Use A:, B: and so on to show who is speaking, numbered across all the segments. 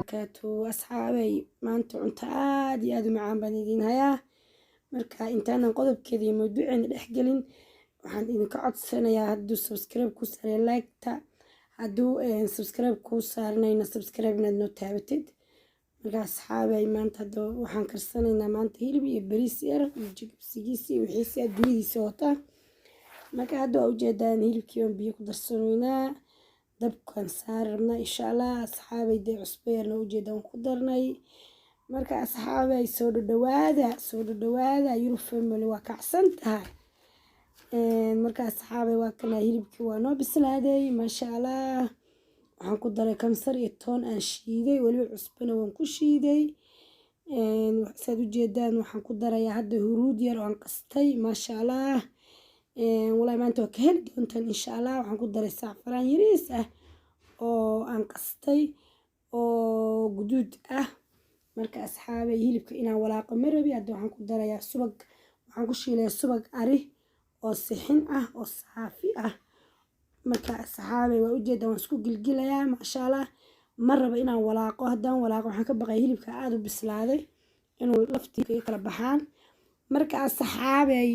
A: Barakaatu asxaabay. Maanta cunto aad iyo aad u macaan baan idiin hayaa. Marka intaanan qodobkeeda iyo mawduuceena dhex gelin, waxaan idinka codsanayaa, hadduu subscribe kuu saaray like-ta, hadduu subscribe kuu saarnayna subscribe inaad noo taabatid. Marka asxaabay, maanta hadda waxaan karsanaynaa maanta hilib iyo bariis yar iyo jibsigiisi iyo wixiisi adduunyadiisa wata. Marka hadda waa ujeedaan, hilibkii baan biyo ku darsanaynaa, dabkaan saari rabnaa insha Allah. Asxaabay, dee cusbo yarna ujeedaan ku darnay. Marka asxaabay, soo dhadhawaada, soo dhadhawaada. Yurub Family waa kacsan tahay. Marka asxaabay, waa kana hilibkii, waa noo bislaaday, maasha Allah. Waxaan ku daray kamsar iyo toon aan shiiday, weliba cusbana waan ku shiiday. Saad ujeedaan, waxaan ku darayaa hadda huruud yar oo aan qastay, maasha Allah. Walahi maanta waa ka heli doontaan insha Allah. Waxaan ku daray sacfaraan yariis ah oo aan qastay oo guduud ah. Marka asxaabay, hilibka inaan walaaqo ma rabi. Hadda waxaan ku darayaa subag, waxaan ku shiilayaa subag ari oo sixin ah oo saafi ah. Marka asxaabay, waa ujeedaan, waan isku gilgilayaa, maasha Allah. Ma rabo inaan walaaqo. Haddaan walaaqo, waxaan ka baqaya hilibka aada u bislaaday inuu laftii kala baxaan. Marka asxaabay,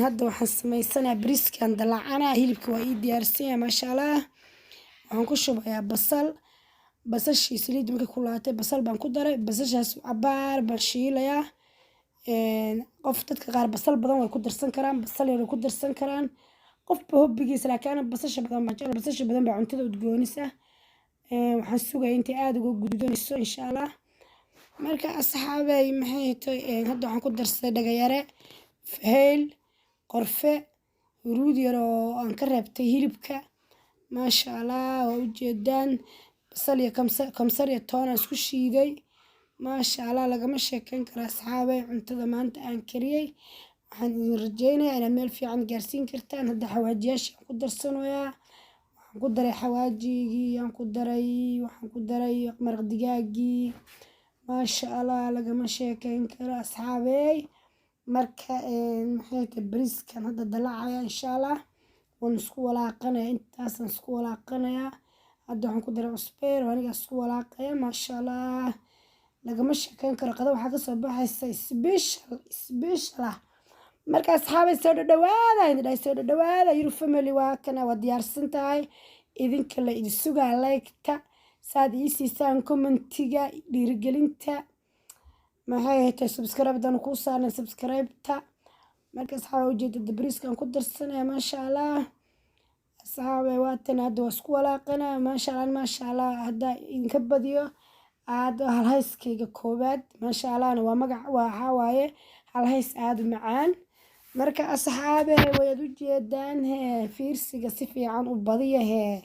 A: hadda waxaan samaysanayaa bariiskan dalacanaa. Hilibka waa ii diyaarsanya, maasha Allah. Waxaan ku shubayaa basal. Basashii saliid markay kulaatay, basal baan ku daray. Basashaas cabaar baan shiilayaa. Qof dadka qaar basal badan way ku darsan karaan, basal yar way ku darsan karaan, qofba hobbigiisa, laakiin ana basasha badan baan jecel. Basasha badan baa cuntada udgoonisa. Waxaan sugaya intay aada uga gududanayso insha Allah. Marka asxaabay, maxay tahay, hadda waxaan ku darsaday dhagayare, hayl, qorfe, huruud yar oo aan ka reebtay hilibka, maasha Allah. Waa ujeedaan, basal iyo kamsar iyo toon aan isku shiiday, maasha Allah. Lagama sheekeyn karo asxaabay cuntada maanta aan kariyey. Waxaan idin rajeynayaa inaad meel fiican gaarsiin kartaan. Hadda xawaajiyaashii aan ku darsanayaa, waxaan ku daray xawaajigii aan ku daray, waxaan ku daray maraq digaagii, maasha Allah. Lagama sheekeyn karo asxaabey. Marka maxay tahay, bariiskan hadda dalacaya insha Allah, waan isku walaaqanaya, intaasaan isku walaaqanayaa. Hadda waxaan ku daray cusbeer, aniga isku walaaqaya, maasha Allah. Lagama sheekeyn karo, qada waxaa kasoo baxaysa special special ah. Marka asxaabay, soo dhadhawaada idin dhahay, soo dhadhawaada. Yurub Family waa kana, waa diyaarsan tahay. Idinka la idin sugaa like-ta saad ii siisaan, commentiga dhiirigelinta, maxay ahayd, subscribe haddaan kuu saarnay subscribe-ta. Marka asxaaba, ujeedada bariiskan ku darsanaya, maasha Allah. Asxaabay, waatan hadda waa isku walaaqanaya, maasha Allah, maasha Allah. Hadda idinka badiyo aada halhayskayga koowaad, maasha Allahna waa magac, waxaa waaye halhays aada u macaan. Marka asxaabe, waad ujeedaan hee, fiirsiga si fiican u badiya hee,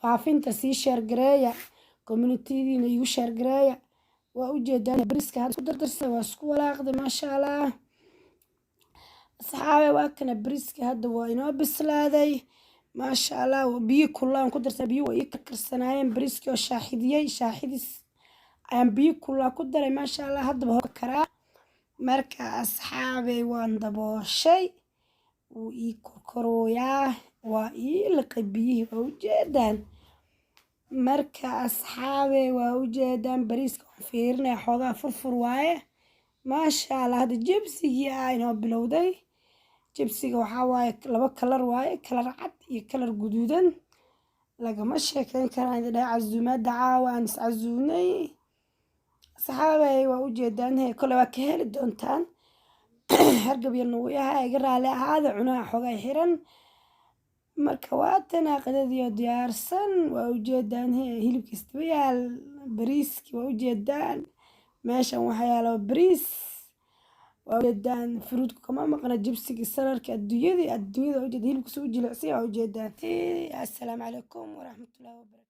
A: faafinta sii share gareeya, communitydiina igu share gareeya. Waa ujeedaan, bariiska hadda isku dardarsa, waa isku walaaqday, maasha Allah. Asxaabe, waa kana bariiska, hadda waa inoo bislaaday, maasha Allah. Biyo kullaan ku darsa, biyo waa ii karkarsanaayeen. Bariiskii oo shaaxidiyey, shaaxidis ayaan biyo kullaa ku daray, maasha Allah. Haddaba hor karaa. Marka asxaabey, waan dabooshay, wuu ii korkorooyaa, waa ii liqay biyihii, waa ujeedaan. Marka asxaabey, waa ujeedaan, bariiska waan fiirinaya, xoogaa furfur waaye, maasha Allah. Hadda jibsigii ah inoo bilowday. Jibsiga waxaa waaye laba kalar waaye, kalar cad iyo kalar guduudan. Lagama sheekeyn karaan idin dhahay casuumaadda caawa aan is casuunay. Asxaabey, waa ujeedaan he, kole waa ka heli doontaan. Hargab yarna wuu yahay, iga raali ahaada, cunaha xogay xiran. Marka waatana qadadiyo diyaarsan, waa ujeedaan he, hilibka istaba yaal, bariiski waa ujeedaan. Meeshan waxaa yaalo bariis, waa ujeedaan, fruitku kama maqna, jibsiga, salarka, adduunyadii adduunyada waa ujeedaan, hilibka suu u jilicsan waa ujeedaan. Assalaamu calaykum waraxmatullahi wabarakatu.